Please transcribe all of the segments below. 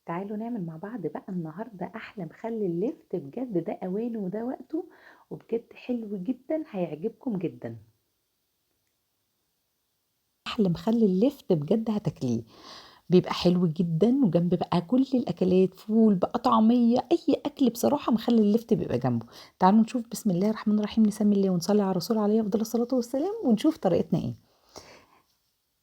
تعالوا نعمل مع بعض بقى النهارده احلى مخلل لفت، بجد ده اوانه وده وقته، وبجد حلو جدا هيعجبكم جدا. احلى مخلل لفت بجد هتاكليه، بيبقى حلو جدا، وجنب بقى كل الاكلات، فول بقى، طعميه، اي اكل بصراحة مخلل اللفت بيبقى جنبه. تعالوا نشوف، بسم الله الرحمن الرحيم، نسمي الله ونصلي على الرسول عليه افضل الصلاة والسلام، ونشوف طريقتنا ايه.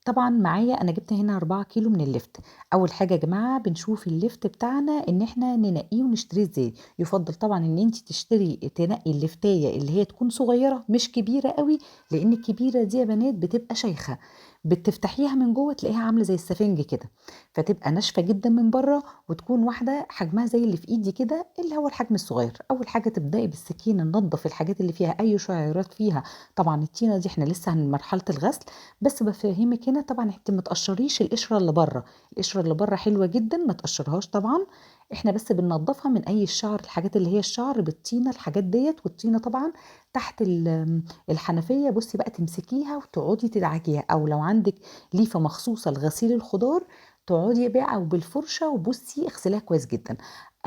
طبعا معايا انا جبت هنا 4 كيلو من اللفت. اول حاجة يا جماعة بنشوف اللفت بتاعنا ان احنا ننقيه ونشتريه ازاي. يفضل طبعا ان انت تشتري تنقي اللفتايه اللي هي تكون صغيرة مش كبيرة قوي، لان الكبيرة دي يا بنات بتبقى شيخه، بتفتحيها من جوه تلاقيها عامله زي السفنج كده، فتبقى ناشفة جدا من بره، وتكون واحدة حجمها زي اللي في ايدي كده اللي هو الحجم الصغير. اول حاجة تبداي بالسكينة ننظف الحاجات اللي فيها اي شعيرات فيها. طبعا التينه دي احنا لسه عند مرحلة الغسل، بس بفهمك هنا طبعا انت ما تقشريش القشرة اللي بره، القشرة اللي بره حلوة جدا ما تقشرهاش، طبعا احنا بس بننظفها من اي الشعر، الحاجات اللي هي الشعر بالطينه الحاجات ديت. والطينه طبعا تحت الحنفية، بصي بقى تمسكيها وتقعدي تدعكيها، او لو عندك ليفه مخصوصة لغسيل الخضار تقعدي بقى او بالفرشه وبصي اغسليها كويس جدا.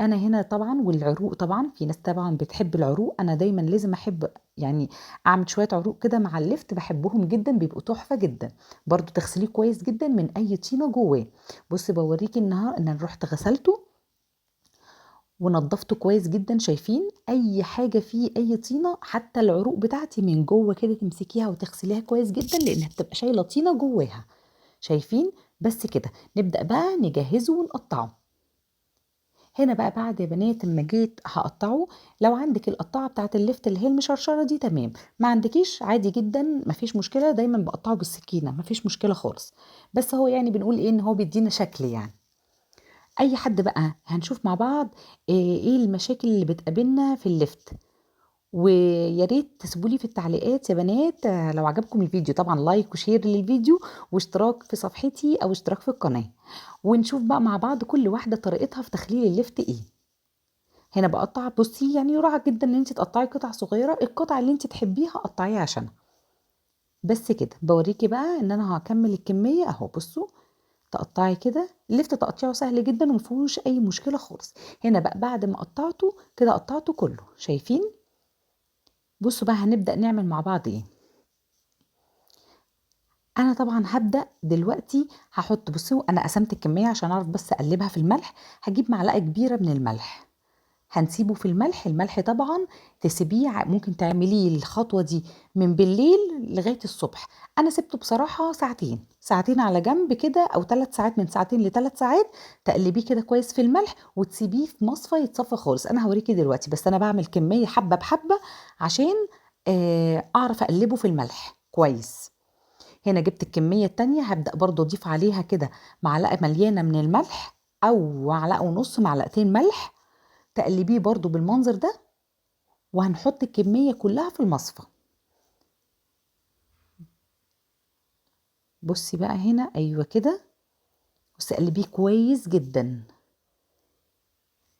انا هنا طبعا والعروق، طبعا في ناس طبعا بتحب العروق، انا دايما لازم احب يعني اعمل شوية عروق كده مع اللفت، بحبهم جدا بيبقوا تحفة جدا. برضو تغسليه كويس جدا من اي طينه جواه. بصي بوريكي النهار ان انا رحت غسلته ونضفته كويس جدا، شايفين اي حاجة فيه اي طينه، حتى العروق بتاعتي من جوه كده تمسكيها وتغسليها كويس جدا لانها بتبقى شايله طينه جواها، شايفين؟ بس كده نبدا بقى نجهزه ونقطعه. هنا بقى بعد يا بنات اما جيت هقطعه، لو عندك القطاعه بتاعت اللفت اللي هي المشرشره دي تمام، ما عندكيش عادي جدا مفيش مشكلة، دايما بقطعه بالسكينة مفيش مشكلة خالص، بس هو يعني بنقول ايه ان هو بيدينا شكل يعني. اي حد بقى هنشوف مع بعض ايه المشاكل اللي بتقابلنا في اللفت، ويا ريت تسيبولي في التعليقات يا بنات لو عجبكم الفيديو، طبعا like و share للفيديو واشتراك في صفحتي او اشتراك في القناة، ونشوف بقى مع بعض كل واحدة طريقتها في تخليل اللفت ايه. هنا بقطع، بصي يعني يراعى جدا ان انت تقطعي قطع صغيرة، القطع اللي انت تحبيها قطعيها عشانها. بس كده بوريكي بقى ان انا هكمل الكمية اهو. بصوا تقطعي كده اللفت، تقطيعه سهل جدا ومفيهوش اي مشكلة خالص. هنا بقى بعد ما قطعته كده قطعته كله، شايفين؟ بصوا بقى هنبدأ نعمل مع بعض ايه. انا طبعا هبدأ دلوقتي هحط، بصوا انا قسمت الكمية عشان اعرف بس اقلبها في الملح. هجيب معلقة كبيرة من الملح، هنسيبه في الملح. الملح طبعا تسيبيه، ممكن تعمليه الخطوة دي من بالليل لغاية الصبح. انا سبته بصراحة ساعتين، ساعتين على جنب كده، او 3 ساعات، من ساعتين لثلاث ساعات. تقلبيه كده كويس في الملح وتسيبيه في مصفى يتصفى خالص. انا هوريكي دلوقتي، بس انا بعمل كمية حبة بحبة عشان اعرف اقلبه في الملح كويس. هنا جبت الكمية التانية، هبدأ برضو اضيف عليها كده معلقة مليانة من الملح، او معلقة ونص، معلقتين ملح. تقلبيه برضو بالمنظر ده، وهنحط الكمية كلها في المصفى. بصي بقى هنا، ايوه كده، بصي قلبية كويس جدا.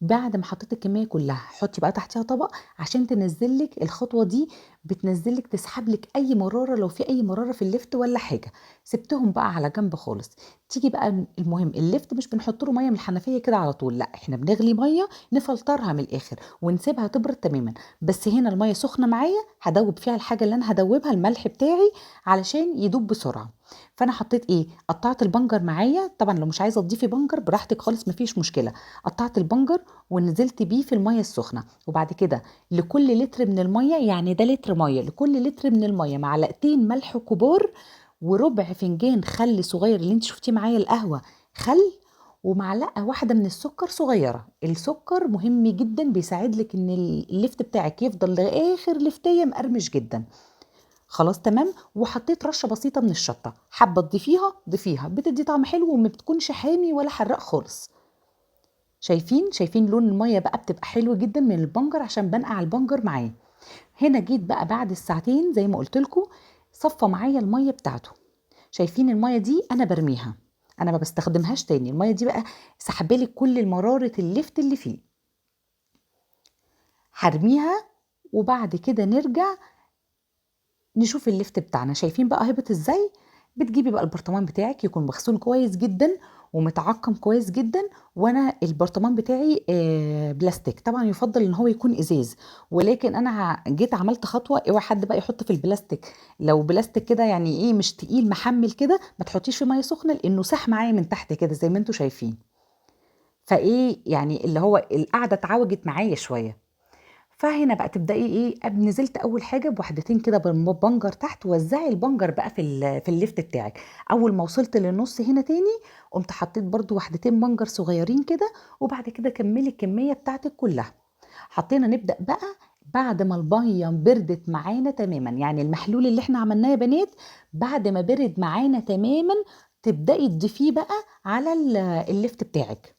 بعد ما حطيت الكمية كلها حطي بقى تحتيها طبق عشان تنزلك الخطوة دي، بتنزلك تسحبلك اي مرارة لو في اي مرارة في اللفت ولا حاجة. سبتهم بقى على جنب خالص. تيجي بقى المهم، اللفت مش بنحط له مية من الحنفية كده على طول، لا احنا بنغلي مية نفلترها من الاخر ونسيبها تبرد تماما. بس هنا المية سخنة معايا، هدوب فيها الحاجة اللي انا هدوبها، الملح بتاعي، علشان يدوب بسرعة. فانا حطيت ايه، قطعت البنجر معايا. طبعا لو مش عايزه تضيفي بنجر براحتك خالص مفيش مشكلة. قطعت البنجر ونزلت بيه في المية السخنة، وبعد كده لكل لتر من المية، يعني ده لتر مية، لكل لتر من المية معلقتين ملح كبار، وربع فنجان خل صغير اللي انت شفتيه معايا القهوة خل، ومعلقة واحدة من السكر صغيرة. السكر مهم جدا، بيساعد لك ان اللفت بتاعك يفضل لاخر لفتيه مقرمش جدا. خلاص تمام. وحطيت رشه بسيطة من الشطه، حابة تضيفيها ضيفيها، بتدي طعم حلو وما بتكونش حامي ولا حراق خالص. شايفين لون المية بقى بتبقى حلو جدا من البنجر عشان بنقع البنجر معاه. هنا جيت بقى بعد الساعتين زي ما قلت لكم، صفى معايا المية بتاعته. شايفين المية دي انا برميها، انا ما بستخدمهاش تاني. المية دي بقى سحبالي كل المرارة اللفت اللي فيه، هرميها. وبعد كده نرجع نشوف اللفت بتاعنا. شايفين بقى هبط ازاي؟ بتجيبي بقى البرطمان بتاعك يكون مغسول كويس جدا، ومتعقم كويس جدا. وانا البرطمان بتاعي بلاستيك، طبعا يفضل ان هو يكون ازاز، ولكن انا جيت عملت خطوة، اوعى حد بقى يحط في البلاستيك، لو بلاستيك كده يعني ايه مش تقيل محمل كده ما تحطيش في مية سخنة، لانه ساح معايا من تحت كده زي ما انتم شايفين. فايه يعني اللي هو القعدة اتعوجت معايا شوية. فهنا بقى تبداي ايه، نزلت اول حاجة بوحدتين كده بالبنجر تحت، وزعي البنجر بقى في اللفت بتاعك. اول ما وصلت للنص هنا تاني قمت حطيت برضو وحدتين بنجر صغيرين كده، وبعد كده كملي الكمية بتاعتك كلها. حطينا، نبدا بقى بعد ما المية بردت معانا تماما، يعني المحلول اللي احنا عملناه يا بنات بعد ما برد معانا تماما تبداي تضيفيه بقى على اللفت بتاعك.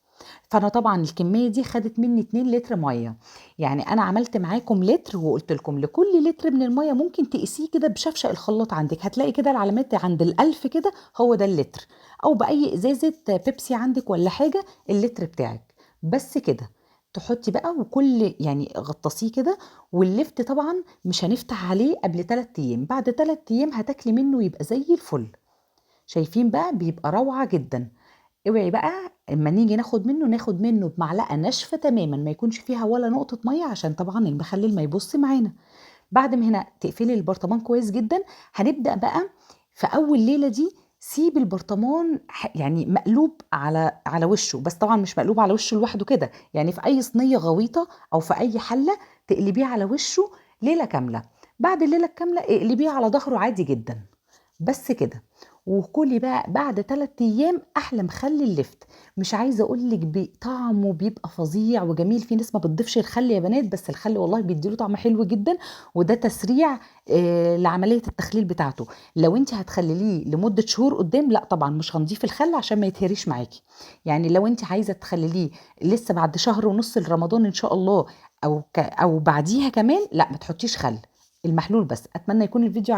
فانا طبعا الكمية دي خدت مني 2 لتر مية، يعني انا عملت معاكم لتر وقلت لكم لكل لتر من المية ممكن تقيسيه كده بشفشق الخلاط عندك، هتلاقي كده العلامات عند ال1000 كده هو ده اللتر، او باي ازازة بيبسي عندك ولا حاجة اللتر بتاعك بس كده. تحطي بقى وكل يعني غطسيه كده. واللفت طبعا مش هنفتح عليه قبل 3 ايام، بعد 3 ايام هتاكلي منه يبقى زي الفل. شايفين بقى بيبقى روعه جدا. اوعي بقى اما نيجي ناخد منه، ناخد منه بمعلقه ناشفة تماما ما يكونش فيها ولا نقطة مية، عشان طبعا المخلل ما يبص معانا. بعد ما هنا تقفلي البرطمان كويس جدا. هنبدا بقى في اول ليلة دي سيب البرطمان يعني مقلوب على وشه، بس طبعا مش مقلوب على وشه لوحده كده، يعني في اي صينية غويطه او في اي حله تقلبيه على وشه ليلة كاملة. بعد الليلة الكاملة اقلبيه على ظهره عادي جدا بس كده. وكلي بقى بعد 3 ايام احلى مخلل اللفت. مش عايزه اقول لك طعمه بيبقى فظيع وجميل. في ناس ما بتضيفش الخل يا بنات، بس الخل والله بيديله طعم حلو جدا، وده تسريع لعملية التخليل بتاعته. لو انت هتخلليه لمدة شهور قدام لا طبعا مش هنضيف الخل عشان ما يتهريش معاكي. يعني لو انت عايزه تخلليه لسه بعد شهر ونص لرمضان ان شاء الله او بعديها كمان، لا ما تحطيش خل، المحلول بس. اتمنى يكون الفيديو